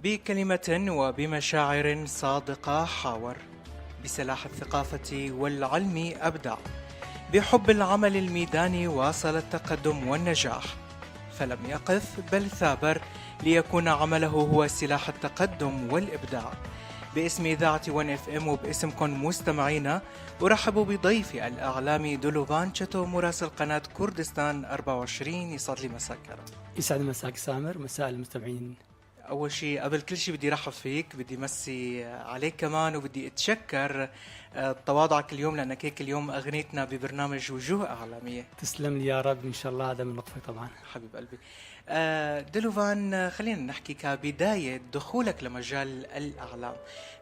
بكلمة وبمشاعر صادقة حاور، بسلاح الثقافة والعلم أبدع، بحب العمل الميداني واصل التقدم والنجاح، فلم يقف بل ثابر ليكون عمله هو سلاح التقدم والإبداع. باسم إذاعة 1 FM وباسمكم مستمعينا أرحب بضيفي الإعلامي دولوفان تشتو، مراسل قناة كردستان 24. يسعد لي مساك يا رب. يسعد مساك سامر، مساء المستمعين. أول شيء قبل كل شيء بدي رحب فيك، بدي مسي عليك كمان، وبدي أتشكر تواضعك اليوم لأنك هيك اليوم أغنيتنا ببرنامج وجوه إعلامية. تسلم لي يا رب، إن شاء الله هذا من لطفك طبعا. حبيب قلبي. دلوفان، خلينا نحكي كبداية دخولك لمجال الإعلام.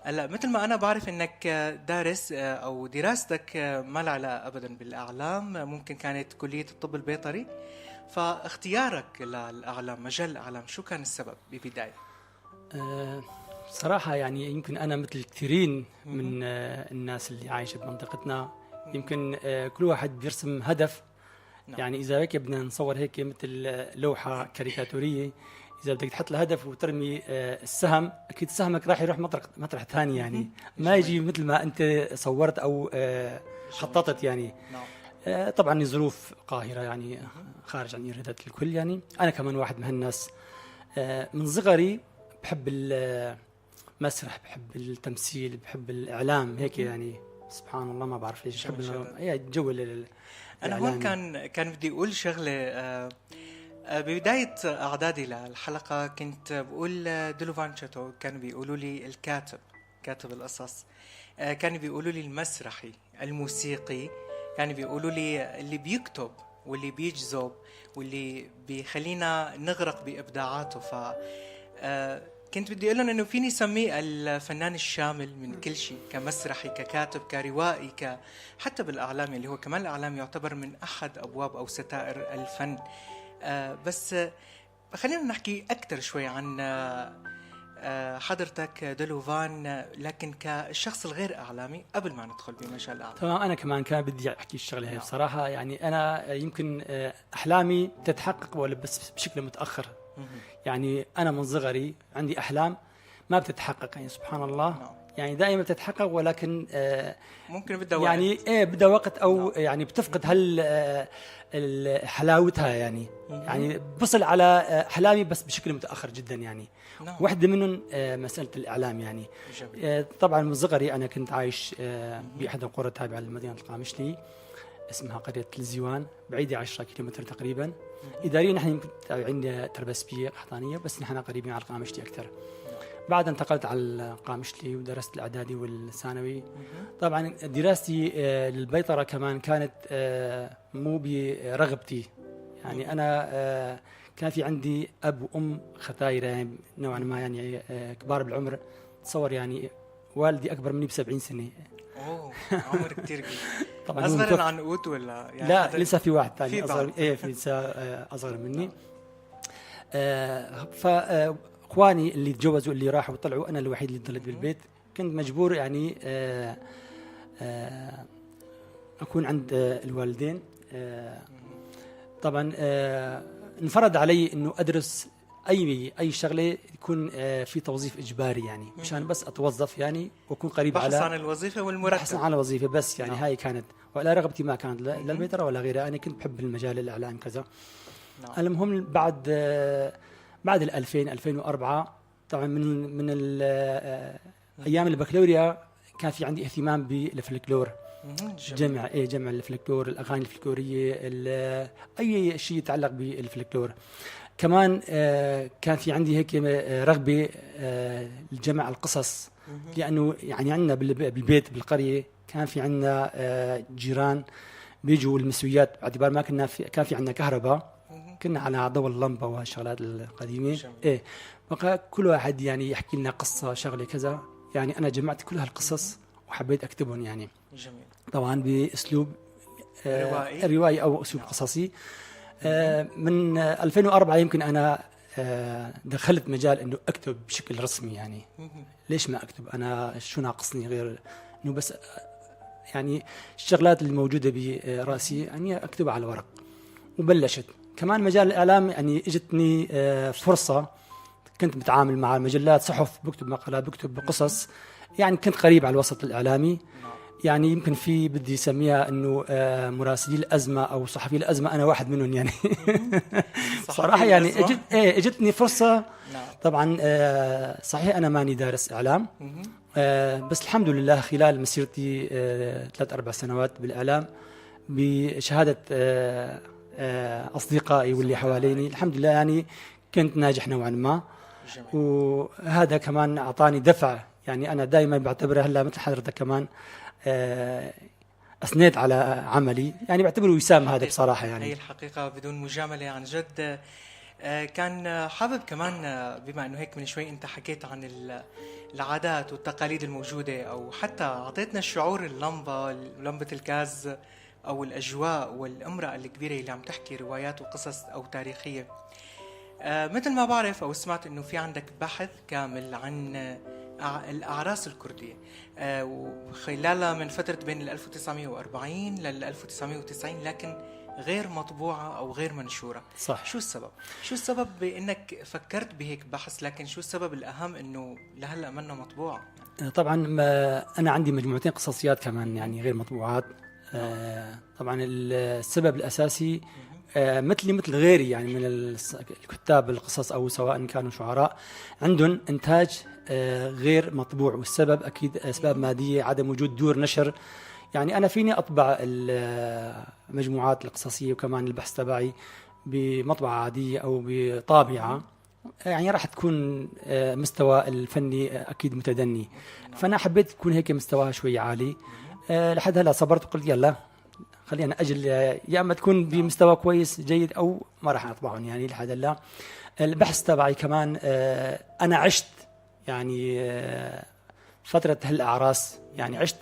هلا مثل ما أنا بعرف إنك دارس أو دراستك ما لها علاقة أبدا بالإعلام، ممكن كانت كلية الطب البيطري، فاختيارك للإعلام، مجال الإعلام، شو كان السبب ببداية؟ صراحة يعني يمكن أنا مثل كثيرين من الناس اللي عايشة بمنطقتنا، يمكن كل واحد بيرسم هدف. يعني إذا هيك بدنا نصور هيك مثل لوحة كاريكاتورية، إذا بدك تحط الهدف وترمي السهم، أكيد سهمك راح يروح مطرح ثاني، يعني ما يجي مثل ما أنت صورت أو خططت يعني. طبعا ظروف قاهرة يعني خارج عن إرادة الكل، يعني أنا كمان واحد من هالناس. من صغري بحب المسرح، بحب التمثيل، بحب الإعلام هيك يعني، سبحان الله ما بعرف ليش بحب الجو. أنا هون كان بدي أقول شغلة. ببداية أعدادي للحلقة كنت بقول دلوفان تشتو، كانوا بيقولوا لي الكاتب، كاتب القصص، كانوا بيقولوا لي المسرحي، الموسيقي، كانوا بيقولوا لي اللي بيكتب واللي بيجذب واللي بيخلينا نغرق بإبداعاته. ف كنت بدي أقول لهم إنه فيني سميه الفنان الشامل من كل شيء، كمسرحي، ككاتب، كروائي، حتى بالإعلام اللي هو كمان الإعلام يعتبر من أحد أبواب أو ستائر الفن. بس خلينا نحكي أكثر شوي عن حضرتك دلوفان، لكن كالشخص الغير إعلامي قبل ما ندخل بمجال الإعلام. تمام، أنا كمان كان بدي أحكي الشغلة هي بصراحة. يعني أنا يمكن أحلامي تتحقق ولا بس بشكل متأخر. يعني أنا من صغري عندي أحلام ما بتتحقق، يعني سبحان الله. يعني دائما بتتحقق، ولكن ممكن بدها وقت، يعني ايه بدها وقت، او يعني بتفقد هال حلاوتها يعني. يعني بصل على احلامي بس بشكل متاخر جدا يعني. واحدة منهم مسالة الاعلام يعني. طبعا من صغري انا كنت عايش باحد القرى التابعة لمدينة القامشلي، اسمها قرية الزيوان، بعيدة 10 كيلومتر تقريبا. اداريا نحن يمكن تابعين تربسبيه قحطانيه، بس نحن قريبين على القامشلي اكثر. بعد انتقلت على القامشلي ودرست الاعدادي والثانوي. طبعا دراستي للبيطره كمان كانت مو برغبتي يعني. انا كان في عندي اب وام ختايره يعني نوعا ما، يعني كبار بالعمر. تصور يعني والدي اكبر مني ب70 سنة. اوه، عمر كثير كبير. طبعا اصغر العنقود ولا يعني؟ لا، لسه في واحد ثاني اصغر، ايه في لسه اصغر مني. ف اخواني اللي تجوزوا اللي راحوا وطلعوا، انا الوحيد اللي ضليت بالبيت. كنت مجبور يعني اكون عند الوالدين. طبعا انفرض علي انه ادرس اي شغله يكون في توظيف اجباري، يعني مشان بس اتوظف يعني واكون قريب على بحث عن الوظيفة والمرتب، بحث عن الوظيفة بس يعني. هاي كانت، ولا رغبتي ما كانت لا البيطره ولا غيرها، انا كنت بحب المجال الاعلام كذا. المهم بعد 2000 2004 طبعا من ايام البكالوريا كان في عندي اهتمام بالفلكلور. جمع جمع الفلكلور، الاغاني الفلكلوريه، اي شيء يتعلق بالفلكلور. كمان كان في عندي هيك رغبة لجمع القصص، لانه يعني عندنا بالبيت بالقريه كان في عندنا جيران بيجوا المسويات، باعتبار ما كنا كان في عندنا كهرباء، كنا على ضوء اللمبة وهالشغلات القديمة. ايه بقى كل واحد يعني يحكي لنا قصة، شغله كذا. يعني انا جمعت كل هالقصص وحبيت اكتبهم يعني. جميل. طبعا باسلوب روائي او اسلوب قصصي. من 2004 يمكن انا دخلت مجال انه اكتب بشكل رسمي يعني. ليش ما اكتب؟ انا شو ناقصني غير انه بس يعني الشغلات اللي موجودة براسي يعني اكتبها على الورق. وبلشت كمان مجال الاعلام، يعني اجتني فرصة كنت بتعامل مع مجلات، صحف، بكتب مقالات، بكتب قصص، يعني كنت قريب على الوسط الإعلامي. يعني يمكن في بدي اسميها انه مراسلي الازمة او صحفي الازمة، انا واحد منهم يعني. صراحة يعني اجتني فرصة. طبعا صحيح انا ماني دارس اعلام، بس الحمد لله خلال مسيرتي 3-4 سنوات بالاعلام بشهادة اصدقائي واللي حواليني الحمد لله يعني كنت ناجح نوعا ما. وهذا كمان اعطاني دفع، يعني انا دائما بعتبره هلا مثل حضرتك كمان اثنيت على عملي، يعني بعتبره وسام هذا بصراحة. يعني هي الحقيقة بدون مجاملة عن جد. كان حابب كمان بما انه هيك من شوي انت حكيت عن العادات والتقاليد الموجودة، او حتى اعطيتنا الشعور اللمبة، لمبة الكاز او الاجواء والامراه الكبيرة اللي عم تحكي روايات وقصص او تاريخية. مثل ما بعرف او سمعت انه في عندك بحث كامل عن الأعراس الكردية، وخلالها من فترة بين 1940 لل 1990، لكن غير مطبوعة أو غير منشورة. صح. شو السبب؟ شو السبب بأنك فكرت بهيك بحث، لكن شو السبب الأهم أنه لهلأ منه مطبوعة؟ طبعا أنا عندي مجموعتين قصصيات كمان يعني غير مطبوعات. طبعا السبب الأساسي مثلي مثل غيري يعني من الكتاب القصص أو سواء كانوا شعراء عندهم إنتاج غير مطبوع، والسبب أكيد أسباب مادية، عدم وجود دور نشر. يعني أنا فيني أطبع المجموعات القصصية وكمان البحث تبعي بمطبعة عادية أو بطابعة، يعني راح تكون مستوى الفني أكيد متدني. فأنا حبيت تكون هيك مستواها شوي عالي. لحد هلا صبرت وقلت يلا خلينا أجل، يا أما تكون بمستوى كويس جيد أو ما راح أطبعهم. يعني لحد هلا البحث تبعي كمان أنا عشت يعني فترة هالأعراس، يعني عشت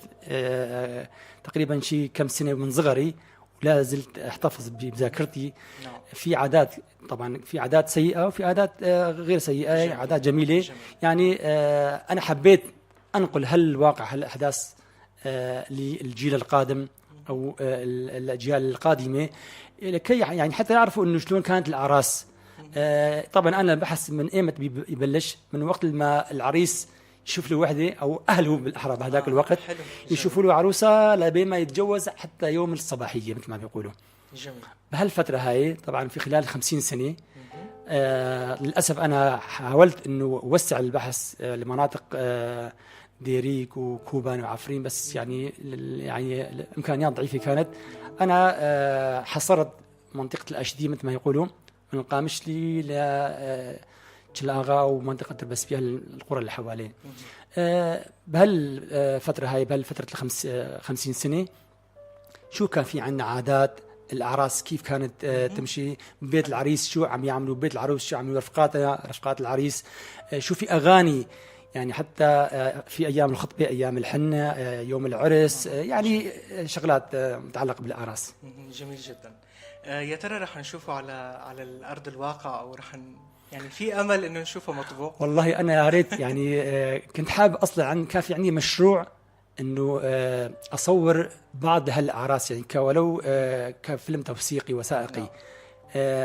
تقريبا شيء كم سنة من صغري ولا زلت أحتفظ بذاكرتي. في عادات، طبعا في عادات سيئة وفي عادات غير سيئة. جميل. عادات جميلة. جميل. يعني أنا حبيت أنقل هالواقع هالأحداث للجيل القادم أو الأجيال القادمة، لكي يعني حتى يعرفوا إنه شلون كانت الأعراس. طبعا أنا بحث من إيمت بيبلش، من وقت ما العريس يشوف له وحدة أو أهله بالأحرى بهذاك الوقت يشوفوا له عروسة لبين ما يتجوز حتى يوم الصباحية مثل ما بيقولوا. جميل. بهالفترة هاي طبعا في خلال 50 سنة للأسف أنا حاولت إنه أوسع البحث لمناطق ديريك وكوبان وعفرين، بس يعني الإمكانيات ضعيفة كانت. أنا حصرت منطقة الأشدي مثل ما يقولوا، من القامشلي ل تشلاغا ومنطقة البسبية، القرى اللي حوالين. بهالفترة هاي، بهالفترة 50 سنة، شو كان في عندنا عادات الأعراس، كيف كانت تمشي، بيت العريس شو عم يعملوا، بيت العروس شو عم يعملوا، رفقات العريس، شو في أغاني، يعني حتى في أيام الخطبة، أيام الحنة، يوم العرس، يعني شغلات متعلقة بالأعراس. جميل جدا. يا ترى رح نشوفه على الأرض الواقع، أو رح يعني في أمل إنه نشوفه مطبوع؟ والله أنا يا ريت. يعني كنت حابب أصلا، كان في عندي مشروع إنه أصور بعض هالأعراس، يعني ولو كفيلم توثيقي وثائقي.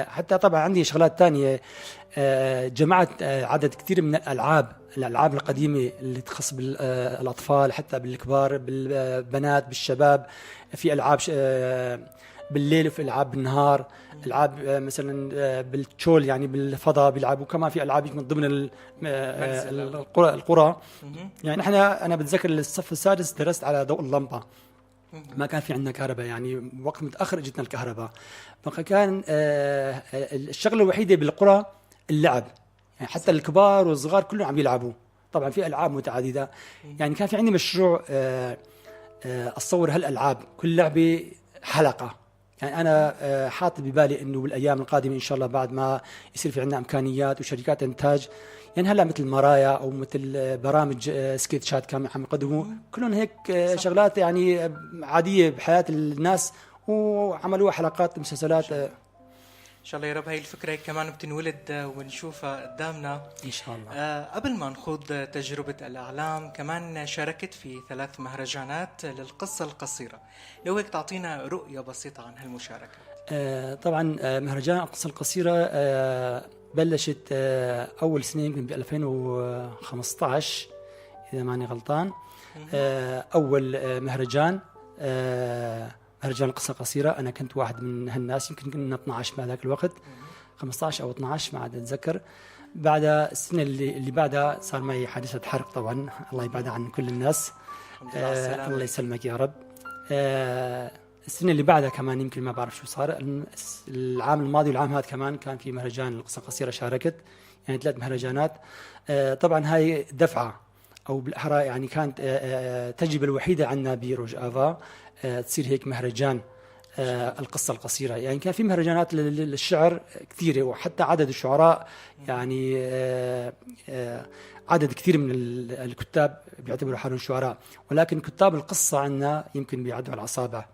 حتى طبعا عندي شغلات تانية، جمعت عدد كثير من الألعاب القديمة اللي تخص بالأطفال، حتى بالكبار، بالبنات، بالشباب. في ألعاب بالليل وفي ألعاب بالنهار، ألعاب مثلا بالتشول يعني بالفضاء بيلعبوا، كمان في ألعاب من ضمن القرى. يعني أنا بتذكر الصف السادس درست على ضوء اللمبة، ما كان في عندنا كهرباء، يعني وقت متأخر اجتنا الكهرباء. فكان الشغلة الوحيدة بالقرى اللعب، يعني حتى الكبار والصغار كلهم عم يلعبوا. طبعا في ألعاب متعددة. يعني كان في عندي مشروع أصور هالألعاب، كل لعبة حلقة. يعني أنا حاطط ببالي إنه بالأيام القادمة إن شاء الله بعد ما يصير في عندنا إمكانيات وشركات إنتاج، يعني هلا مثل مرايا أو مثل برامج سكتشات كانوا عم يقدموا، كلهم هيك شغلات يعني عادية بحياة الناس وعملوها حلقات مسلسلات. إن شاء الله يا رب هاي الفكرة كمان بتنولد ونشوفها قدامنا إن شاء الله. قبل ما نخوض تجربة الإعلام، كمان شاركت في 3 مهرجانات للقصة القصيرة، لو هيك تعطينا رؤية بسيطة عن هالمشاركة. طبعا مهرجان القصة القصيرة بلشت اول سنة يمكن ب 2015 اذا ماني غلطان، اول مهرجان، مهرجان قصة قصيرة. انا كنت واحد من هالناس، يمكن كنا 12 بهذاك الوقت، 15 او 12 ما عاد اتذكر. بعد السنة اللي بعدها صار معي حادثه حرق، طبعا الله يبعدها عن كل الناس. الله يسلمك يا رب. السنة اللي بعدها كمان يمكن ما بعرف شو صار. العام الماضي والعام هذا كمان كان في مهرجان القصة القصيرة، شاركت يعني 3 مهرجانات. طبعا هاي دفعه او بالاحرى يعني كانت التجربة الوحيدة عندنا بروج افا تصير هيك مهرجان القصة القصيرة. يعني كان في مهرجانات للشعر كثيرة، وحتى عدد الشعراء يعني عدد كثير من الكتاب بيعتبروا حالهم شعراء، ولكن كتاب القصة عندنا يمكن بيعدوا على الأصابع.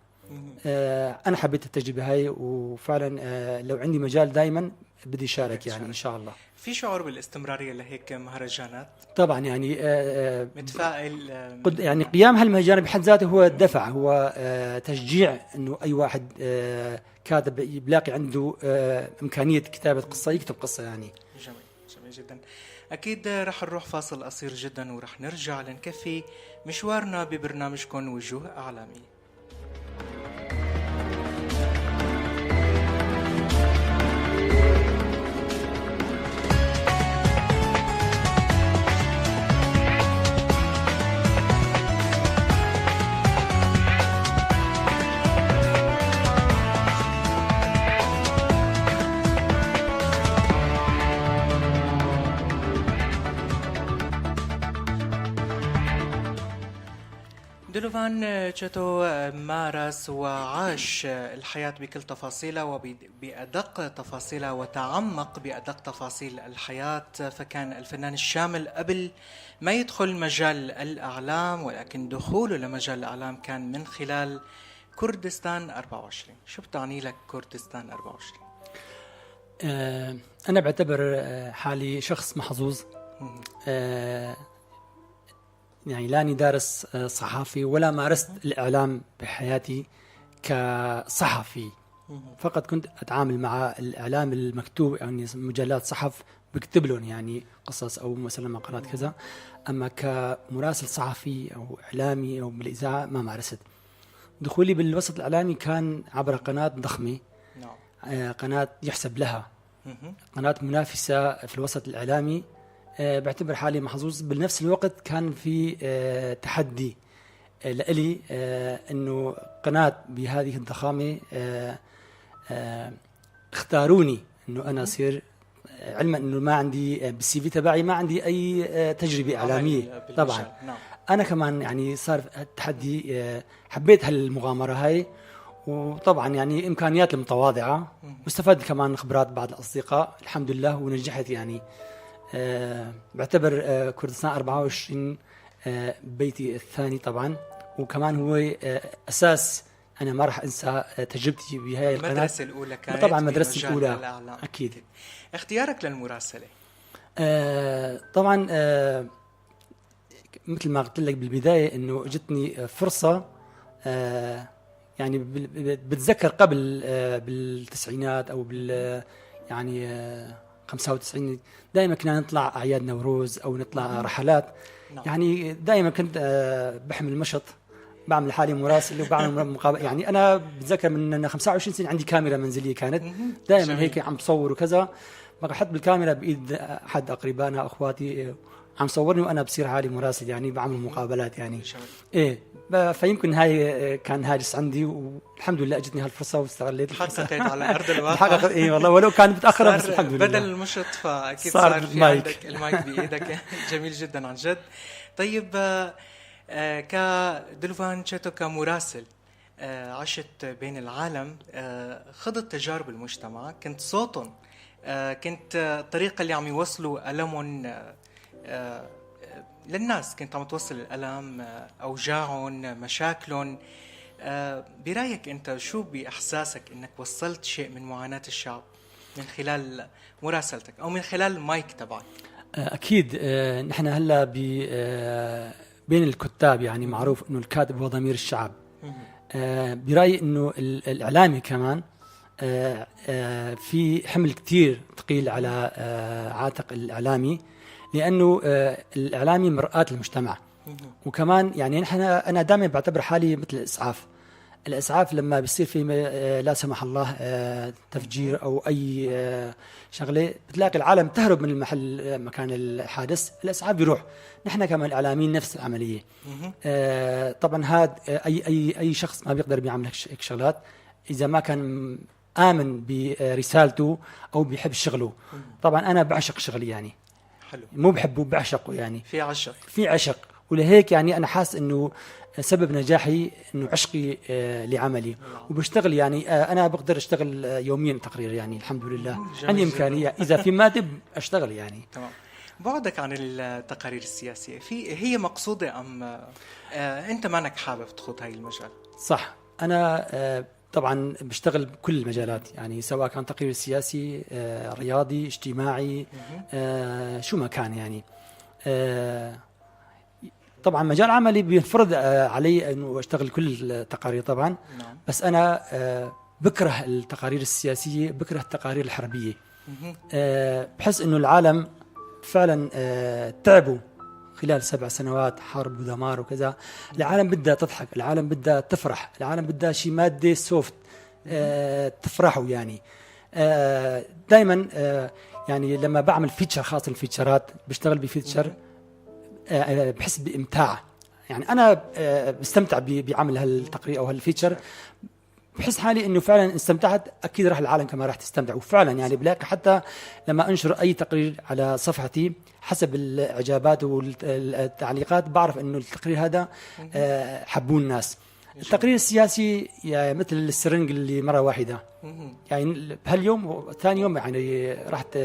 أنا حبيت التجربة هاي، وفعلا لو عندي مجال دائما بدي شارك يعني إن شاء الله. في شعور بالاستمرارية لهيك مهرجانات؟ طبعا يعني متفائل يعني قيام هالمهرجان بحد ذاته هو دفع، هو تشجيع انه اي واحد كاتب بلاقي عنده امكانية كتابة قصة يكتب قصة يعني. جميل، جميل جدا. اكيد رح نروح فاصل قصير جدا ورح نرجع لنكفي مشوارنا ببرنامجكم وجوه اعلامية. دلوفان تشيتو مارس وعاش الحياة بكل تفاصيلها وبأدق تفاصيلها، وتعمق بأدق تفاصيل الحياة، فكان الفنان الشامل قبل ما يدخل مجال الإعلام، ولكن دخوله لمجال الإعلام كان من خلال كردستان 24. شو بتعني لك كردستان 24؟ أنا بعتبر حالي شخص محظوظ. يعني لاني دارس صحافي ولا مارست الإعلام بحياتي كصحفي، فقط كنت أتعامل مع الإعلام المكتوب، يعني مجلات صحف بكتب لهم يعني قصص أو مثلا مقالات كذا. أما كمراسل صحفي أو إعلامي أو بالإذاعة ما مارست. دخولي بالوسط الإعلامي كان عبر قناة ضخمة، قناة يحسب لها، قناة منافسة في الوسط الإعلامي. بعتبر حالي محظوظ. بنفس الوقت كان في تحدي لإلي، إنه قناة بهذه الضخامة اختاروني إنه أنا أصير، علما إنه ما عندي بالسي في تبعي ما عندي أي تجربة إعلامية طبعا. أنا كمان يعني صار التحدي، حبيت هالمغامرة هاي، وطبعا يعني إمكانيات المتواضعة، واستفدت كمان خبرات بعض الأصدقاء الحمد لله، ونجحت يعني. بعتبر كردستان 24 بيتي الثاني طبعا، وكمان هو أساس، أنا ما راح أنسى تجربتي بهاي القناة. المدرسة الأولى كانت طبعا مدرستي الأولى أكيد. اختيارك للمراسلة؟ طبعا مثل ما قلت لك بالبداية إنه جتني فرصة، يعني بتذكر قبل بالتسعينات أو بال يعني 95 دائما كنا نطلع أعياد نوروز أو نطلع رحلات. يعني دائما كنت بحمل مشط، بعمل حالي مراسل وبعمل مقابلة. يعني أنا بتذكر من 25 سنة عندي كاميرا منزلية كانت دائما هيك عم بصور وكذا، بحط بالكاميرا بإيد أحد أقربائنا أخواتي عم صورني وأنا بصير حالي مراسل، يعني بعمل مقابلات يعني. إيه، فيمكن هاي كان هاجس عندي، والحمد لله اجتني هالفرصة واستغليت الفرصة. حققت على ارض الواقع. حققت، اي والله، ولو كانت متاخرة بس الحمد لله. بدل المشط فاكيد صار في عندك المايك بايدك. جميل جدا عن جد. طيب كدلوفان تشيتو كمراسل عشت بين العالم، خضت تجارب المجتمع، كنت صوتهم، كنت الطريقة اللي عم يوصلوا ألمهم للناس، كنت عم توصل الألم، أوجاعهم، مشاكلهم. برأيك أنت شو بإحساسك أنك وصلت شيء من معاناة الشعب من خلال مراسلتك أو من خلال المايك تبعك؟ أكيد. نحن هلأ بين الكتاب يعني معروف أنه الكاتب هو ضمير الشعب. برأيي أنه الإعلامي كمان في حمل كتير ثقيل على عاتق الإعلامي، لأنه الإعلامي مرآة المجتمع. وكمان يعني أنا دائما بعتبر حالي مثل الإسعاف. الإسعاف لما بيصير في لا سمح الله تفجير أو أي شغلة، بتلاقي العالم تهرب من المحل مكان الحادث، الإسعاف بيروح. نحن كمان الإعلاميين نفس العملية. طبعا هذا أي شخص ما بيقدر بيعمل هيك شغلات إذا ما كان آمن برسالته أو بيحب شغله. طبعا أنا بعشق شغلي يعني. حلو. مو بحبه، بعشقه يعني. في عشق. في عشق، ولهيك يعني أنا حاس إنه سبب نجاحي إنه عشقي لعملي. وبشتغل يعني أنا بقدر أشتغل يوميا تقرير يعني، الحمد لله. عندي إمكانية إذا في مادة أشتغل يعني. تمام. بعدك عن التقارير السياسية، في هي مقصودة أم أنت مانك حابب تخوض هاي المجال؟ صح، أنا طبعا بشتغل بكل المجالات يعني، سواء كان تقرير سياسي، رياضي، اجتماعي، شو ما كان يعني. طبعا مجال عملي بينفرض علي انه اشتغل كل التقارير طبعا. نعم. بس انا بكره التقارير السياسية، بكره التقارير الحربية. بحس انه العالم فعلا تعبوا خلال 7 سنوات حرب ودمار وكذا. العالم بدها تضحك، العالم بدها تفرح، العالم بدها شيء مادة soft تفرحوا يعني. دائما يعني لما بعمل feature، خاصة ال feature ات، بشتغل ب feature بحس بإمتاع يعني. أنا بستمتع بعمل هالتقرير أو هال feature، بحس حالي إنه فعلا استمتعت. أكيد راح العالم كما راح تستمتع. وفعلا يعني بلاقي حتى لما أنشر أي تقرير على صفحتي حسب الإعجابات والتعليقات بعرف إنه التقرير هذا حبوه الناس. التقرير السياسي يعني مثل السرنج اللي مرة واحدة يعني، بهاليوم وثاني يوم يعني رحت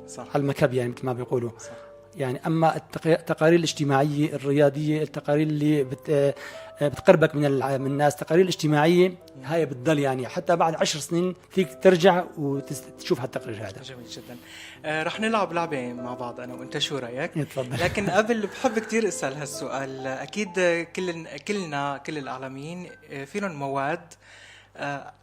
صح. على المكب يعني مثل ما بيقولوا. صح. يعني أما التقارير الاجتماعية الرياضية، التقارير اللي بتقربك من الناس، التقارير الاجتماعية هاي بتضل يعني حتى بعد 10 سنين فيك ترجع وتشوف هالتقرير هذا. جميل جدا. رح نلعب لعبة مع بعض أنا وأنت، شو رأيك؟ تفضل. لكن قبل بحب كتير أسأل هالسؤال. أكيد كلنا كل الإعلاميين في لهم مواد،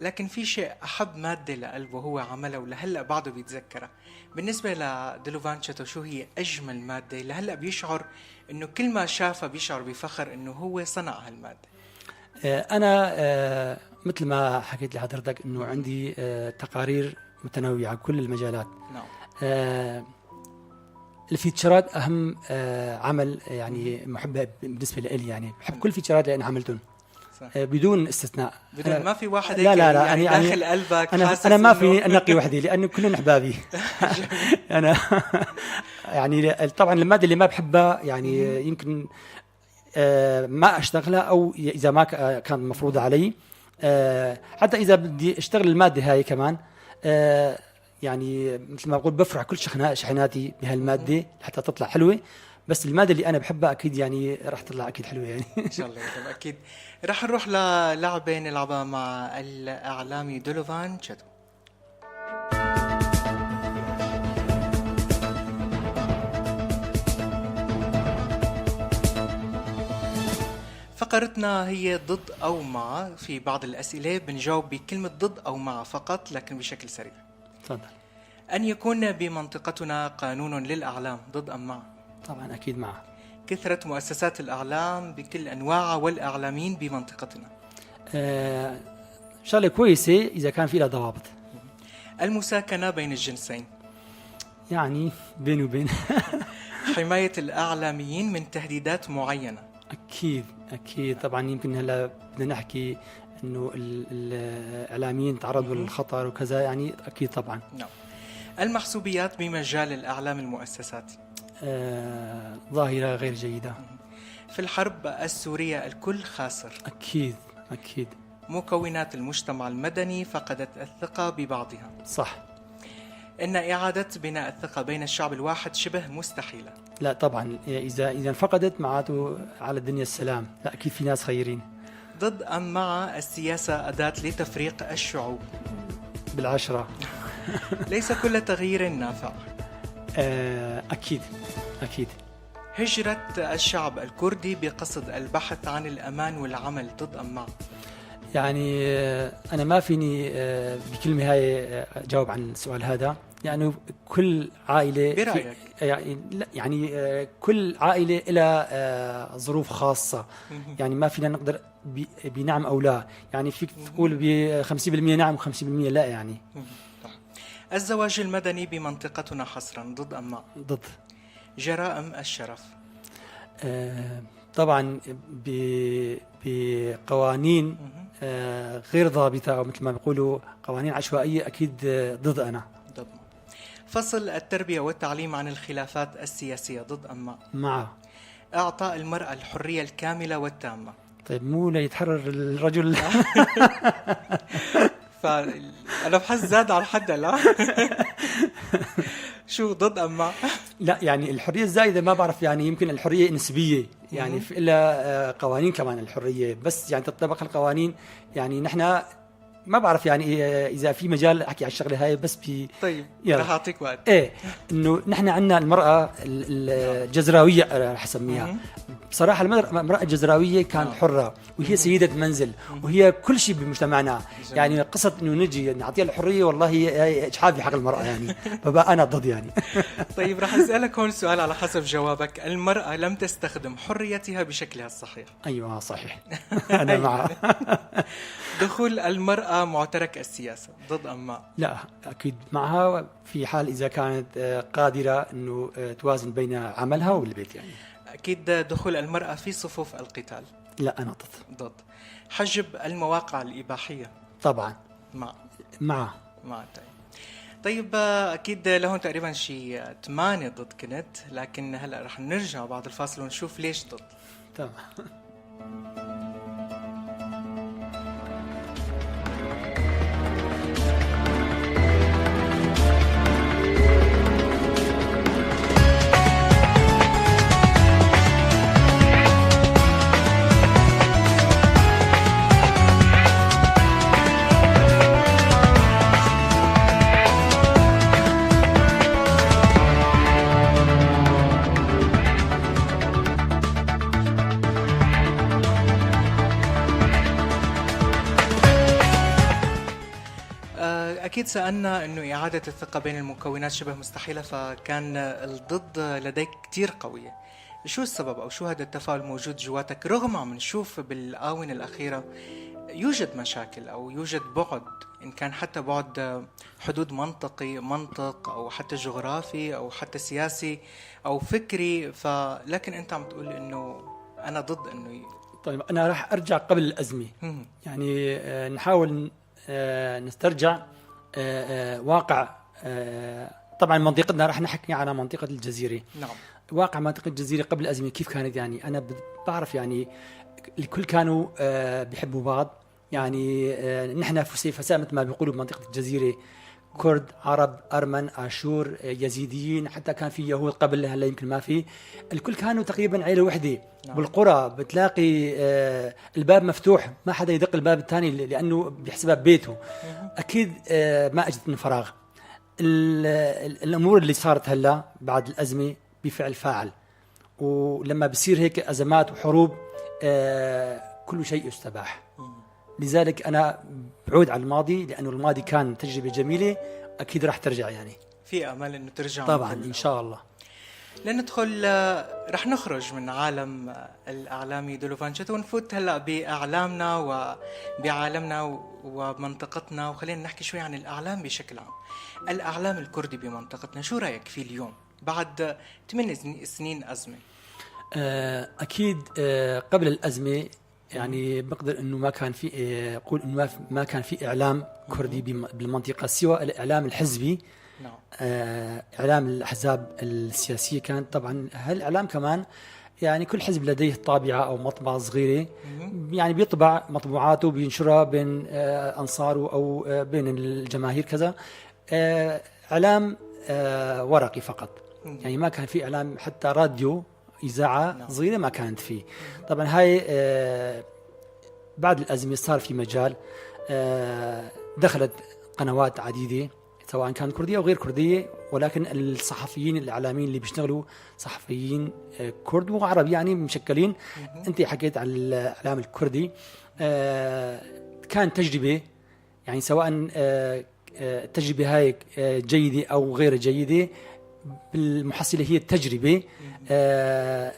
لكن في شيء أحب مادة لقلبه هو عملها ولهلأ بعده بيتذكرها. بالنسبة لدلوفان شتو، شو هي أجمل مادة لهلأ بيشعر إنه كل ما شافها بيشعر بفخر إنه هو صنع هالمادة؟ أنا مثل ما حكيت لحضرتك إنه عندي تقارير متنوعة كل المجالات. نعم. ال feature ات أهم عمل يعني محبة بالنسبة لي يعني، بحب كل feature ات اللي أنا عملتهم بدون استثناء. بدون ما في واحد لا لا لا يعني داخل قلبك. أنا ما في أنقي وحدي لأنه كلهم أحبابي. أنا يعني طبعا المادة اللي ما بحبها يعني يمكن ما أشتغلها، أو إذا ما كان مفروضة علي. حتى إذا بدي أشتغل المادة هاي كمان يعني مثل ما بقول بفرح كل شحناتي بهالمادة حتى تطلع حلوة. بس المادة اللي أنا بحبها أكيد يعني راح تطلع أكيد حلوة يعني. إن شاء الله أكيد. راح نروح للعبة نلعبها مع الإعلامي دلوفان شتو. فقرتنا هي ضد أو مع. في بعض الأسئلة بنجاوب بكلمة ضد أو مع فقط، لكن بشكل سريع. تفضل. أن يكون بمنطقتنا قانون للأعلام، ضد أم مع؟ طبعا أكيد مع. كثرة مؤسسات الأعلام بكل أنواعها والأعلاميين بمنطقتنا. شغلة كويسة إذا كان في لها ضوابط. المساكنة بين الجنسين. يعني بين وبين. حماية الأعلاميين من تهديدات معينة. أكيد أكيد طبعا. يمكن هلا بدنا نحكي إنه الإعلاميين تعرضوا للخطر وكذا يعني، أكيد طبعا. نعم. المحسوبيات بمجال الأعلام المؤسساتي. ظاهرة غير جيدة. في الحرب السورية الكل خاسر. أكيد أكيد. مكونات المجتمع المدني فقدت الثقة ببعضها. صح. إن إعادة بناء الثقة بين الشعب الواحد شبه مستحيلة. لا طبعا، إذا انفقدت معناته على الدنيا السلام. لا أكيد في ناس خيرين. ضد أم مع السياسة أداة لتفريق الشعوب؟ بالعشرة. ليس كل تغيير نافع. أكيد أكيد. هجرة الشعب الكردي بقصد البحث عن الأمان والعمل، ضد أم مع؟ يعني أنا ما فيني بكلمة هاي أجاوب عن السؤال هذا، لأنه كل عائلة برأيك يعني لا، يعني كل عائلة لها ظروف خاصة، يعني ما فينا نقدر بنعم أو لا، يعني فيك تقول ب 50% نعم و50% لا. يعني الزواج المدني بمنطقتنا حصرا، ضد أم مع؟ ضد. جرائم الشرف؟ طبعا بقوانين غير ضابطة أو مثل ما بيقولوا قوانين عشوائية، أكيد ضد. أنا ضد. فصل التربية والتعليم عن الخلافات السياسية، ضد أم مع؟ مع. إعطاء المرأة الحرية الكاملة والتامة. طيب مو ليتحرر الرجل؟ فأنا بحس زاد على حدا. لا شو، ضد أم مع؟ لا يعني الحرية الزايدة ما بعرف، يعني يمكن الحرية نسبية، يعني في لها قوانين كمان الحرية، بس يعني تطبق القوانين. يعني نحن ما بعرف يعني إذا في مجال أحكي على الشغلة هاي، بس طيب رح أعطيك وقت. إيه، إنه نحن عندنا المرأة الجزراوية رح أسميها. بصراحة المرأة الجزراوية كانت حرة، وهي سيدة منزل، وهي كل شيء بمجتمعنا. يعني قصة إنه نجي نعطيها الحرية والله هي إجحاف بحق المرأة يعني. فبقى أنا ضد يعني. طيب رح أسألك هون سؤال على حسب جوابك. المرأة لم تستخدم حريتها بشكلها الصحيح. أيوة صحيح. أنا مع. دخول المرأة معترك السياسة، ضد أم مع؟ لا أكيد معها، في حال إذا كانت قادرة إنه توازن بين عملها والبيت يعني. أكيد. دخول المرأة في صفوف القتال؟ لا أنا ضد. ضد. حجب المواقع الإباحية؟ طبعا مع. مع. مع. طيب أكيد لهون تقريبا شيء 8 ضد كنت، لكن هلأ رح نرجع بعد الفاصل ونشوف ليش ضد. تمام. أكيد سألنا أنه إعادة الثقة بين المكونات شبه مستحيلة، فكان الضد لديك كتير قوية. شو السبب أو شو هذا التفاؤل الموجود جواتك رغم عم نشوف بالآونة الأخيرة يوجد مشاكل أو يوجد بعد، إن كان حتى بعد حدود منطق أو حتى جغرافي أو حتى سياسي أو فكري، لكن أنت عم تقول أنه أنا ضد أنه طيب أنا راح أرجع قبل الأزمة. يعني نحاول نسترجع واقع. طبعا منطقتنا راح نحكي على منطقة الجزيرة. نعم. واقع منطقة الجزيرة قبل الأزمة كيف كانت؟ يعني أنا بعرف يعني الكل كانوا بيحبوا بعض. يعني نحن فساء مثل ما بيقولوا بمنطقة الجزيرة، كرد، عرب، أرمن، آشور، يزيديين، حتى كان في يهود قبل، هلا يمكن ما في. الكل كانوا تقريبا عيلة وحدة. نعم. بالقرى بتلاقي الباب مفتوح، ما حدا يدق الباب الثاني لأنه بيحسبها ببيته. أكيد ما أجت من فراغ. الأمور اللي صارت هلا بعد الأزمة بفعل فاعل، ولما بصير هيك أزمات وحروب كل شيء يستباح. لذلك أنا بعود على الماضي، لأنه الماضي كان تجربة جميلة، أكيد راح ترجع. يعني في أمل أنه ترجع طبعا إن شاء الله. لندخل، رح نخرج من عالم الإعلامي دولوفان شتو ونفوت هلأ بإعلامنا وبعالمنا ومنطقتنا، وخلينا نحكي شوي عن الإعلام بشكل عام. الإعلام الكردي بمنطقتنا شو رأيك فيه اليوم بعد 8 سنين أزمة؟ أكيد قبل الأزمة يعني بقدر انه ما كان في، اقول انه ما كان في اعلام كردي بالمنطقه سوى الاعلام الحزبي. نعم. اعلام الاحزاب السياسيه كان طبعا. هالاعلام كمان يعني كل حزب لديه طابعه او مطبعه صغيره، يعني بيطبع مطبوعاته بينشرها بين انصاره او بين الجماهير كذا. اعلام ورقي فقط، يعني ما كان في اعلام حتى راديو، إذاعة صغيرة ما كانت فيه. طبعا هاي بعد الأزمة صار في مجال، دخلت قنوات عديدة سواء كانت كردية أو غير كردية، ولكن الصحفيين الإعلاميين اللي بيشتغلوا صحفيين كرد وعرب يعني مشكلين. أنت حكيت عن الإعلام الكردي، كان تجربة، يعني سواء التجربة هاي جيدة أو غير جيدة، بالمحصلة هي التجربة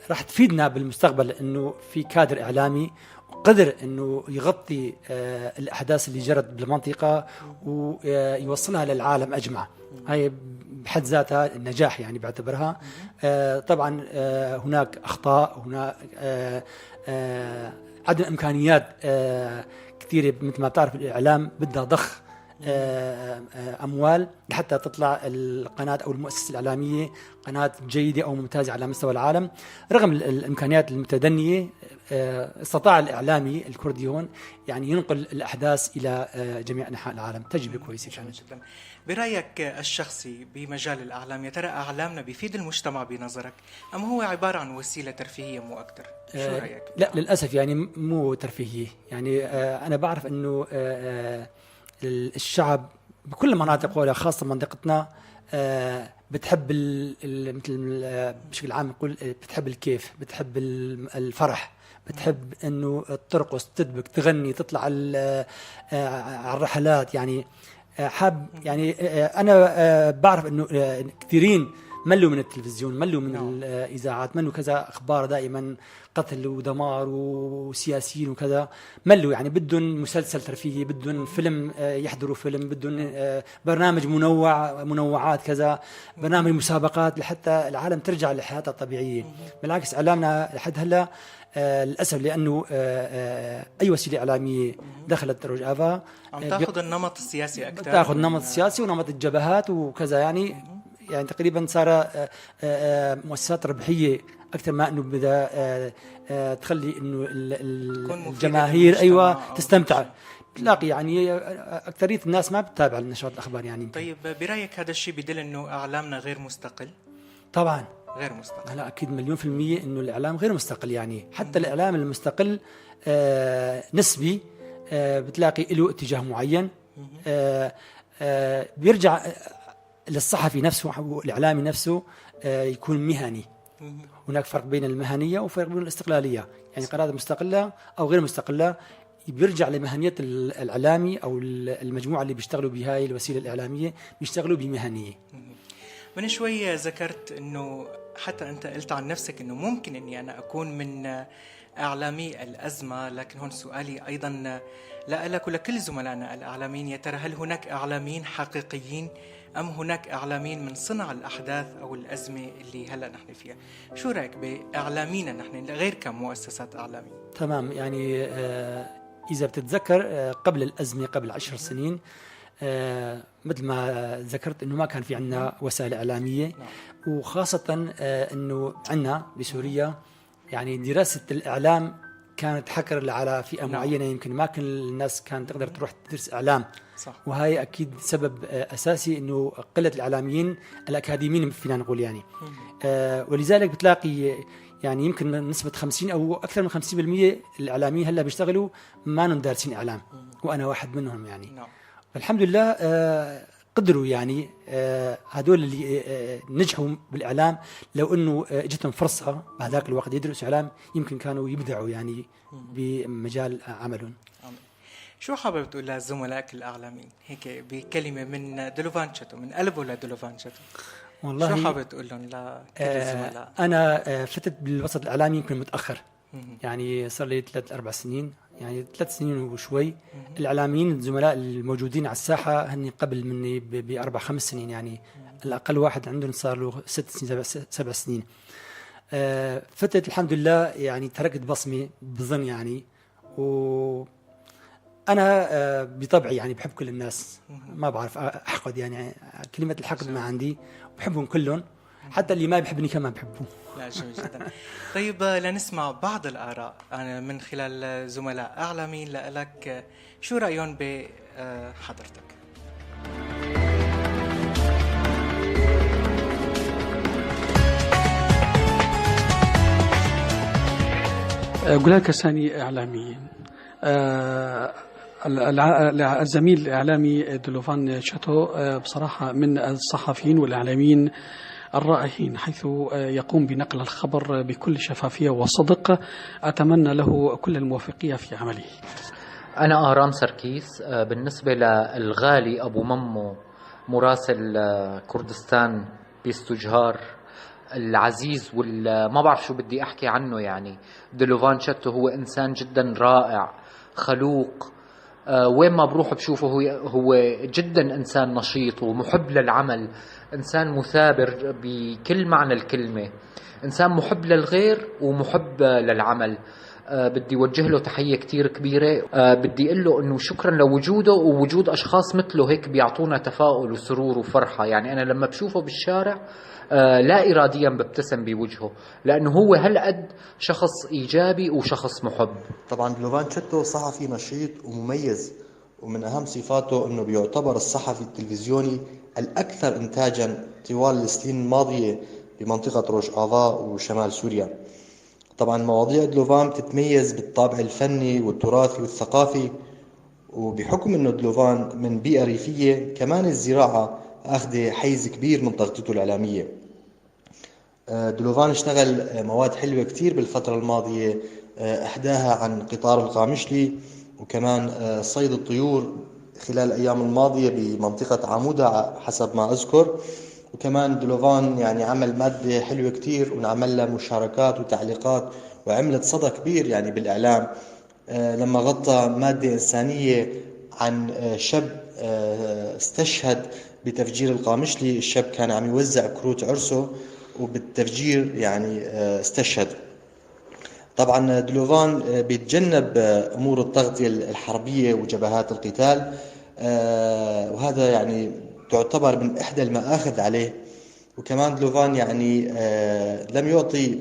راح تفيدنا بالمستقبل، إنه في كادر إعلامي قدر إنه يغطي الأحداث اللي جرت بالمنطقة ويوصلها للعالم أجمع. هاي بحد ذاتها النجاح يعني بعتبرها. طبعا هناك أخطاء، هناك عدم إمكانيات كثيرة، مثل ما بتعرف الإعلام بدها ضخ أموال لحتى تطلع القناة أو المؤسسة الإعلامية قناة جيدة أو ممتازة على مستوى العالم. رغم الإمكانيات المتدنية استطاع الإعلامي الكردي هون يعني ينقل الأحداث إلى جميع أنحاء العالم. تجربة كويسة كانت. جدا. برأيك الشخصي بمجال الإعلام، يا ترى إعلامنا بيفيد المجتمع بنظرك أم هو عبارة عن وسيلة ترفيهية مو أكثر؟ شو رأيك؟ لا للأسف يعني مو ترفيهية. يعني أنا بعرف أنه الشعب بكل المناطق ولا خاصة منطقتنا بتحب مثل بشكل عام نقول بتحب الكيف، بتحب الفرح، بتحب انه ترقص، تدبك، تغني، تطلع على الرحلات. يعني حاب يعني انا بعرف انه كثيرين ملوا من التلفزيون، ملوا من الاذاعات، ملوا كذا اخبار دائما قتل ودمار وسياسيين وكذا، ملوا يعني بدهم مسلسل ترفيهي، بدهم فيلم يحضروا فيلم، بدهم برنامج منوع، منوعات كذا، برنامج مسابقات لحتى العالم ترجع لحياتها الطبيعية. بالعكس اعلامنا لحد هلا للاسف لانه اي وسيلة اعلامية دخلت روجافا عم تاخذ النمط السياسي اكثر، تاخذ النمط السياسي ونمط الجبهات وكذا. يعني تقريبا صار مؤسسات ربحية اكثر ما انه بدها تخلي انه الجماهير ايوه تستمتع. بتلاقي يعني اكثرية الناس ما بتتابع النشرات الاخبار يعني. طيب برايك هذا الشيء بدل انه اعلامنا غير مستقل؟ طبعا غير مستقل. لا اكيد 1,000,000% انه الاعلام غير مستقل. يعني حتى الاعلام المستقل نسبي، بتلاقي له اتجاه معين، بيرجع للصحفي نفسه والإعلامي نفسه يكون مهني. هناك فرق بين المهنية وفرق بين الاستقلالية. يعني قناة مستقلة أو غير مستقلة بيرجع لمهنية الإعلامي أو المجموعة اللي بيشتغلوا بهاي الوسيلة الإعلامية، بيشتغلوا بمهنية. من شوي ذكرت أنه حتى أنت قلت عن نفسك أنه ممكن أني أنا أكون من إعلامي الأزمة، لكن هون سؤالي أيضا لك ولكل زملائنا الإعلاميين، يا ترى هل هناك إعلاميين حقيقيين أم هناك إعلاميين من صنع الأحداث أو الأزمة اللي هلأ نحن فيها؟ شو رأيك بإعلامينا نحن غير كمؤسسات إعلامية؟ تمام. يعني إذا بتتذكر قبل الأزمة قبل 10 سنين مثل ما ذكرت أنه ما كان في عنا وسائل إعلامية، وخاصة أنه عنا بسوريا يعني دراسة الإعلام كانت حكر على فئة معينة، يمكن ما كل الناس كانت تقدر تروح تدرس إعلام. صح. وهي أكيد سبب أساسي أنه قلة الإعلاميين الأكاديميين فينا نقول يعني. ولذلك بتلاقي يعني يمكن نسبة 50 أو أكثر من 50% الإعلاميين هلا بيشتغلوا ما هم دارسين إعلام، وأنا واحد منهم يعني. الحمد لله قدروا يعني هدول اللي نجحوا بالإعلام، لو أنه اجتهم فرصة بهذاك الوقت يدرسوا إعلام يمكن كانوا يبدعوا يعني بمجال عملهم. شو حابب تقول لزملائك الإعلاميين هيك بكلمة من دلوفان شتو، من قلبه لدلوفان شتو؟ والله شو حابب تقول لهم لكل الزملاء؟ أنا فتت بالوسط الإعلامي يمكن متأخر، يعني صار لي 3-4 سنين، يعني 3 سنين وشوي. الإعلاميين الزملاء الموجودين على الساحة هني قبل مني ب4-5 سنين، يعني الأقل واحد عندهم صار له 6 سنين 7 سنين. فتت الحمد لله يعني تركت بصمة بظن يعني، وأنا بطبعي يعني بحب كل الناس، ما بعرف أحقد يعني، كلمة الحقد ما عندي، بحبهم كلهم، حتى اللي ما بيحبني كمان بحبه. لا جميل جدا. طيب لنسمع بعض الآراء أنا من خلال زملاء إعلاميين لك، شو رأيهم بحضرتك؟ جولان كساني إعلامي. الزميل الإعلامي دلوفان شاتو بصراحة من الصحفيين والإعلاميين الرائعين، حيث يقوم بنقل الخبر بكل شفافية وصدق. أتمنى له كل الموفقية في عمله. أنا آرام سركيس. بالنسبة للغالي أبو ممو مراسل كردستان بيستجهار العزيز، ما بعرف شو بدي أحكي عنه. يعني دلوفان شتو هو إنسان جدا رائع خلوق، وين ما بروح بشوفه هو جدا إنسان نشيط ومحب للعمل، إنسان مثابر بكل معنى الكلمة، إنسان محب للغير ومحب للعمل. بدي وجه له تحية كتير كبيرة، بدي أقول له أنه شكرا لوجوده ووجود أشخاص مثله هيك بيعطونا تفاؤل وسرور وفرحة. يعني أنا لما بشوفه بالشارع لا إراديا ببتسم بوجهه، لأنه هو هالقد شخص إيجابي وشخص محب. طبعا دلوفان شتو صحفي نشيط ومميز، ومن أهم صفاته أنه بيعتبر الصحفي التلفزيوني الأكثر إنتاجا طوال السنين الماضية بمنطقة روج آفا وشمال سوريا. طبعا مواضيع دلوفان بتتميز بالطابع الفني والتراثي والثقافي، وبحكم أنه دلوفان من بيئة ريفية كمان الزراعة أخذ حيز كبير من تغطيته الإعلامية. دلوفان اشتغل مواد حلوة كتير بالفترة الماضية، أحداها عن قطار القامشلي، وكمان صيد الطيور خلال الأيام الماضية بمنطقة عمودة حسب ما أذكر. وكمان دلوفان يعني عمل مادة حلوة كتير ونعمل لها مشاركات وتعليقات وعملت صدى كبير يعني بالإعلام، لما غطى مادة إنسانية عن شاب استشهد بتفجير القامشلي. الشاب كان عم يوزع كروت عرسه وبالتفجير يعني استشهد. طبعا دلوفان بيتجنب أمور التغطية الحربية وجبهات القتال، وهذا يعني تعتبر من إحدى المآخذ عليه. وكمان دلوفان يعني لم يعطي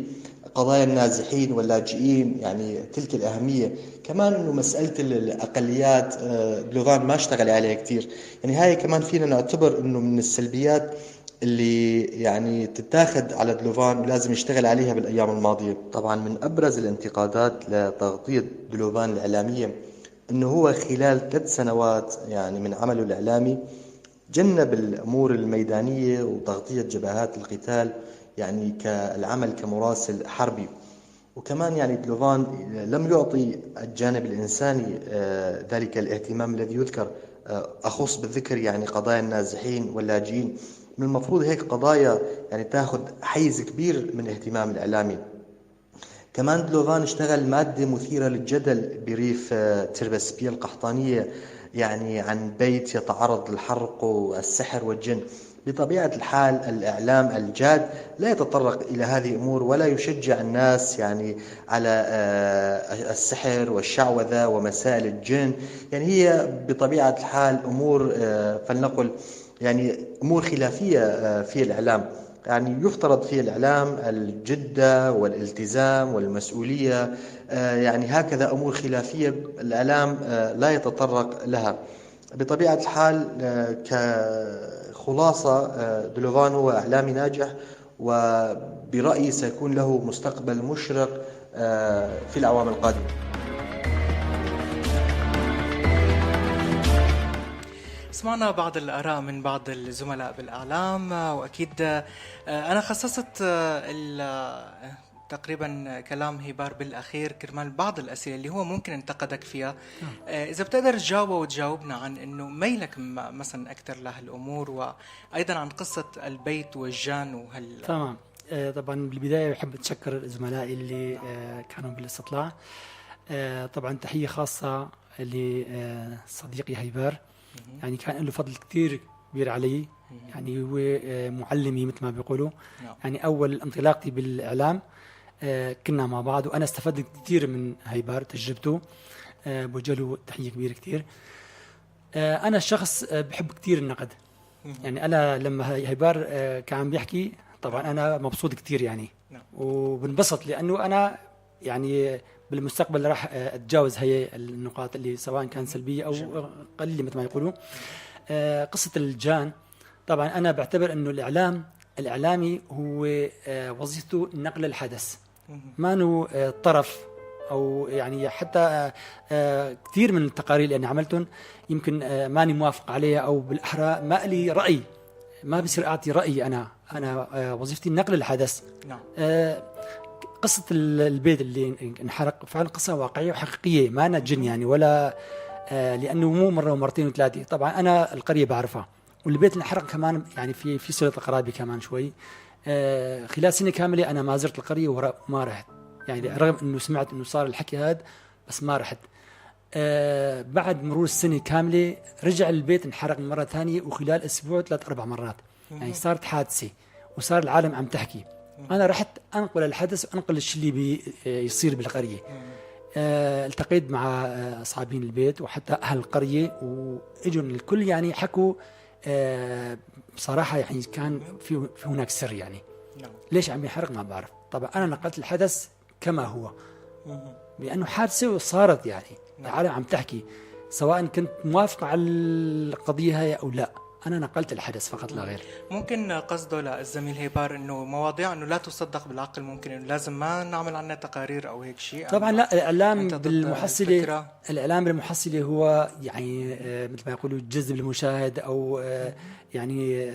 قضايا النازحين واللاجئين يعني تلك الأهمية. كمان إنه مسألة الأقليات دلوفان ما اشتغل عليها كتير، يعني هاي كمان فينا نعتبر إنه من السلبيات اللي يعني تتاخد على دلوفان ولازم يشتغل عليها بالأيام الماضية. طبعا من أبرز الانتقادات لتغطية دلوفان الإعلامية إنه هو خلال 3 سنوات يعني من عمله الإعلامي جنب الأمور الميدانية وتغطية جبهات القتال يعني كالعمل كمراسل حربي. وكمان يعني دلوفان لم يعطي الجانب الإنساني ذلك الاهتمام الذي يذكر، أخص بالذكر يعني قضايا النازحين واللاجئين. من المفروض هيك قضايا يعني تأخذ حيز كبير من اهتمام الإعلامي. كمان دلوفان اشتغل مادة مثيرة للجدل بريف تربسبيا القحطانية، يعني عن بيت يتعرض للحرق والسحر والجن. بطبيعة الحال الإعلام الجاد لا يتطرق إلى هذه الأمور ولا يشجع الناس يعني على السحر والشعوذة ومسائل الجن، يعني هي بطبيعة الحال أمور فلنقل يعني أمور خلافية في الإعلام. يعني يفترض في الإعلام الجدة والالتزام والمسؤولية، يعني هكذا أمور خلافية الإعلام لا يتطرق لها. بطبيعة الحال كخلاصة دلوفان هو إعلامي ناجح، وبرأيي سيكون له مستقبل مشرق في الأعوام القادمة. سمعنا بعض الآراء من بعض الزملاء بالإعلام، وأكيد أنا خصصت تقريبا كلام هيبار بالأخير كرمال بعض الأسئلة اللي هو ممكن انتقدك فيها. إذا بتقدر تجاوبه وتجاوبنا عن إنه ميلك مثلا أكثر لهالأمور، وأيضا عن قصة البيت والجان وهال. تمام. طبعا بالبداية بحب أتشكر زملائي اللي كانوا بالاستطلاع. طبعا تحية خاصة لصديقي هيبار، يعني كان له فضل كثير كبير علي، يعني هو معلمي مثل ما بيقولوا. يعني أول انطلاقتي بالإعلام كنا مع بعض، وأنا استفدت كثير من هيبار تجربته، بوجه له تحية كبيرة كثير. أنا شخص بحب كثير النقد، يعني أنا لما هيبار كان بيحكي طبعا أنا مبسوط كثير يعني، وبنبسط لأنه أنا يعني بالمستقبل راح أتجاوز هي النقاط اللي سواء كان سلبية أو قليلة مثل ما يقولوا. قصة الجان طبعا أنا بعتبر أنه الإعلام الإعلامي هو وظيفته نقل الحدث، ما أنه طرف أو يعني حتى كثير من التقارير اللي أنا عملتهم يمكن ماني موافق عليها، أو بالأحرى ما لي رأي، ما بصير أعطي رأيي. أنا وظيفتي نقل الحدث. نعم. قصة البيت اللي انحرق فعلا قصة واقعية وحقيقية، ما أنا جن يعني ولا لانه مو مرة ومرتين وثلاثة. طبعا انا القرية بعرفها، والبيت اللي انحرق كمان يعني في صله قرابة كمان شوي. خلال سنة كاملة انا ما زرت القرية وما رحت، يعني رغم انه سمعت انه صار الحكي هذا بس ما رحت. بعد مرور السنة كاملة رجع البيت انحرق مرة ثانية، وخلال اسبوع 3-4 مرات، يعني صارت حادثه وصار العالم عم تحكي. انا رحت انقل الحدث وانقل الشيء اللي بيصير بالقريه. التقيت مع اصحابين البيت وحتى اهل القرية، واجوا الكل يعني حكوا. بصراحة يعني كان في هناك سر يعني. ليش عم يحرق ما بعرف. طبعا انا نقلت الحدث كما هو لانه حادثه وصارت، يعني العالم عم تحكي، سواء كنت موافق على القضية هاي او لا، انا نقلت الحدث فقط لا غير. ممكن قصده للزميل هيبار انه مواضيع انه لا تصدق بالعقل، ممكن انه لازم ما نعمل عنها تقارير او هيك شيء. طبعا لا، الاعلام بالمحصله، الاعلام بالمحصله هو يعني مثل ما يقولوا جذب المشاهد، او يعني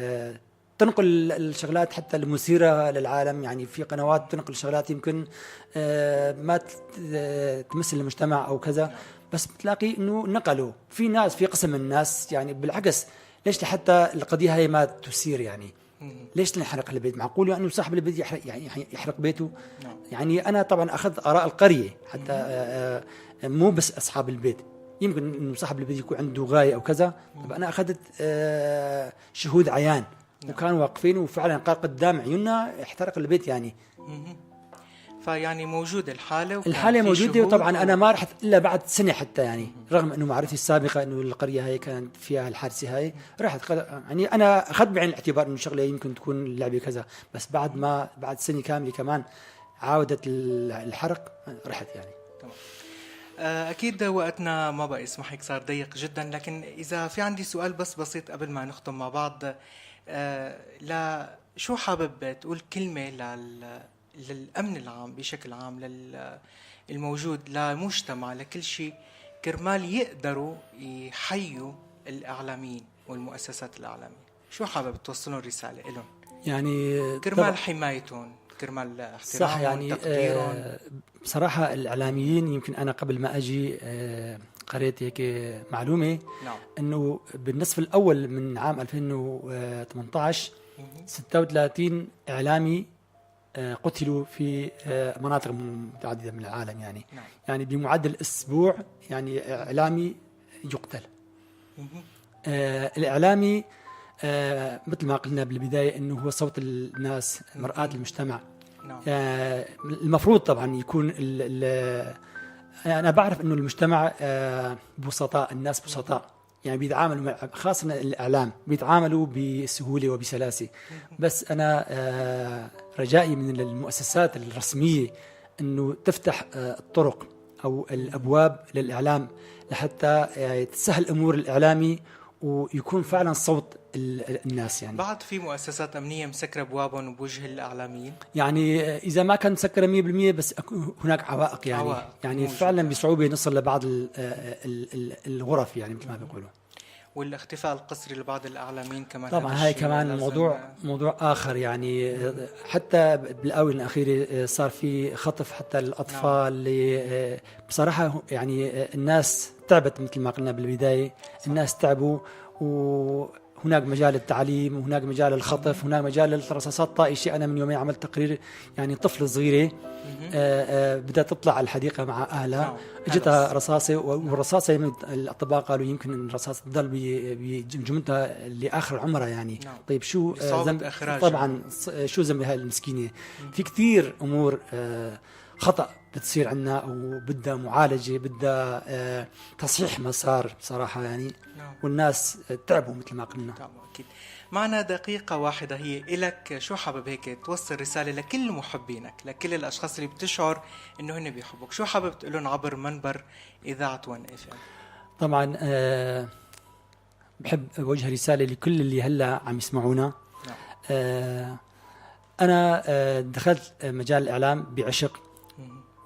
تنقل الشغلات حتى المثيرة للعالم. يعني في قنوات تنقل شغلات يمكن ما تمثل المجتمع او كذا، بس بتلاقي انه نقلوا في ناس، في قسم من الناس يعني بالعكس، ليش لحتى القضية هاي ما تثير يعني؟ ليش تنحرق البيت؟ معقول انه صاحب البيت يحرق، يعني يحرق بيته؟ يعني انا طبعا اخذت اراء القرية حتى، مو بس اصحاب البيت، يمكن انه صاحب البيت يكون عنده غاية او كذا. طب انا اخذت شهود عيان وكانوا واقفين، وفعلا قدام عيوننا احترق البيت يعني. فيعني موجودة الحالة، الحالة موجودة. وطبعا أنا ما رحت إلا بعد سنة حتى، يعني رغم أنه معرفتي السابقة أنه القرية هاي كانت فيها الحادثة هاي، رحت يعني أنا أخذت بعين الاعتبار أنه شغلة يمكن تكون اللعبة كذا، بس بعد ما بعد سنة كاملة كمان عاودت الحرق رحت يعني. تمام. أكيد وقتنا ما بقى يسمح، هيك صار ضيق جدا، لكن إذا في عندي سؤال بس بسيط قبل ما نختم مع بعض، لا شو حابب تقول كلمة للأمن العام بشكل عام، للموجود، للمجتمع، لكل شيء، كرمال يقدروا يحيوا الإعلاميين والمؤسسات الإعلامية؟ شو حابب توصلون رسالة لهم؟ يعني كرمال حمايتهم، كرمال احترامهم، صح يعني تقديرهم. بصراحة الإعلاميين يمكن أنا قبل ما أجي قريت هيك معلومة. نعم. أنه بالنصف الأول من عام 2018 36 إعلامي قتلوا في مناطق متعددة من العالم يعني. نعم. يعني بمعدل أسبوع يعني إعلامي يقتل. الإعلامي مثل ما قلنا بالبداية أنه هو صوت الناس، مرآة المجتمع. نعم. المفروض طبعا يكون أنا بعرف أنه المجتمع بسطاء، الناس بسطاء يعني، بيتعاملوا خاصة الإعلام بيتعاملوا بسهولة وبسلاسة. بس أنا رجائي من المؤسسات الرسمية أنه تفتح الطرق أو الأبواب للإعلام لحتى تسهل أمور الإعلامي ويكون فعلا صوت الناس يعني. بعد في مؤسسات أمنية مسكرة أبوابهم بوجه الإعلاميين؟ يعني إذا ما كان مسكرة 100% بس هناك عوائق يعني، عوائق يعني موجودة. فعلا بصعوبة نصل لبعض الغرف يعني مثل ما بيقولوا. والاختفاء القسري لبعض الإعلاميين كمان، طبعا هاي كمان موضوع آخر يعني. حتى بالآونة الأخيرة صار في خطف حتى الأطفال. نعم. بصراحة يعني الناس تعبت مثل ما قلنا بالبداية. صح. الناس تعبوا، وهناك مجال التعليم، وهناك مجال الخطف، هناك مجال الرصاصات الطائشة. أنا من يومين عملت تقرير يعني طفل صغيرة بدأت تطلع على الحديقة مع أهلها، اجتها رصاصة، والرصاصة الأطباء قالوا يمكن أن الرصاصة تضل بجمجمتها لآخر عمرها يعني. طيب شو ذنب؟ طبعا شو ذنب هاي المسكينة؟ في كثير أمور خطأ بتصير عنا وبدها معالجة، بدها تصحيح مسار بصراحة يعني. والناس تعبوا مثل ما قلنا. تعبوا أكيد. معنا دقيقة واحدة هي إلك، شو حابب هيك توصل رسالة لكل محبينك، لكل الأشخاص اللي بتشعر إنه هن بيحبوك، شو حابب تقولون عبر منبر إذاعة 1 FM؟ طبعا بحب أوجه رسالة لكل اللي هلا عم يسمعونا. نعم. أنا دخلت مجال الإعلام بعشق،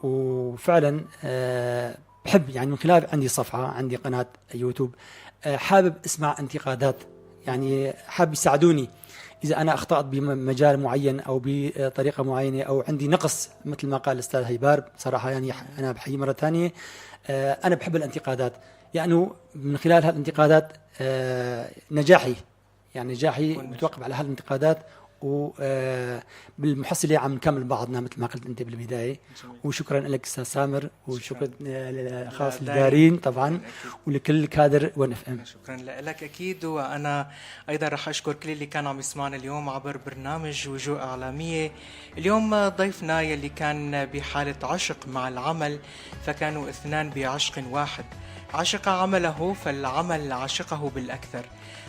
وفعلا بحب يعني من خلال عندي صفحة، عندي قناة يوتيوب، حابب اسمع انتقادات يعني، حابب يساعدوني. اذا انا اخطات بمجال معين او بطريقة معينة او عندي نقص مثل ما قال الاستاذ هيبار، صراحة يعني انا بحييه مرة ثانية. انا بحب الانتقادات، لانه من خلال هالانتقادات نجاحي، يعني نجاحي متوقف على هالانتقادات، وبالمحصلة عم نكمل بعضنا مثل ما قلت انت بالبداية. وشكرا لك استاذ سامر، وشكرا خاص لدارين طبعا ولكل كادر 1 FM. شكرا لك اكيد، وانا ايضا رح اشكر كل اللي كان عم يسمعنا اليوم عبر برنامج وجوه اعلامية. اليوم ضيفنا يلي كان بحاله عشق مع العمل، فكانوا اثنان بعشق واحد، عشق عمله فالعمل عشقه بالاكثر.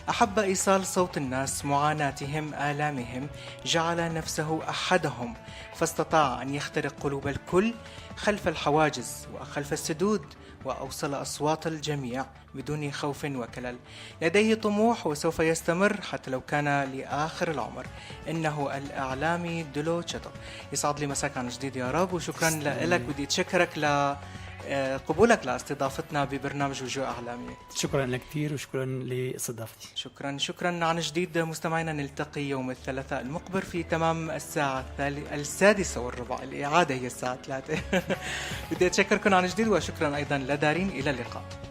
أحب إيصال صوت الناس، معاناتهم، آلامهم، جعل نفسه أحدهم، فاستطاع أن يخترق قلوب الكل خلف الحواجز وخلف السدود، وأوصل أصوات الجميع بدون خوف وكلل. لديه طموح وسوف يستمر حتى لو كان لآخر العمر. إنه الإعلامي دلو تشاتو. يسعد لي مساك عن جديد يا رب، وشكرا لك، بدي أتشكرك ل قبولك لاستضافتنا ببرنامج وجوه إعلامية. شكرا لك كثير وشكرا لاستضافتي. شكرا شكرا عن جديد مستمعينا، نلتقي يوم الثلاثاء المقبل في تمام الساعة 6:15، الإعادة هي الساعة 3. بدي أتشكركم عن جديد، وشكرا أيضا لدارين. إلى اللقاء.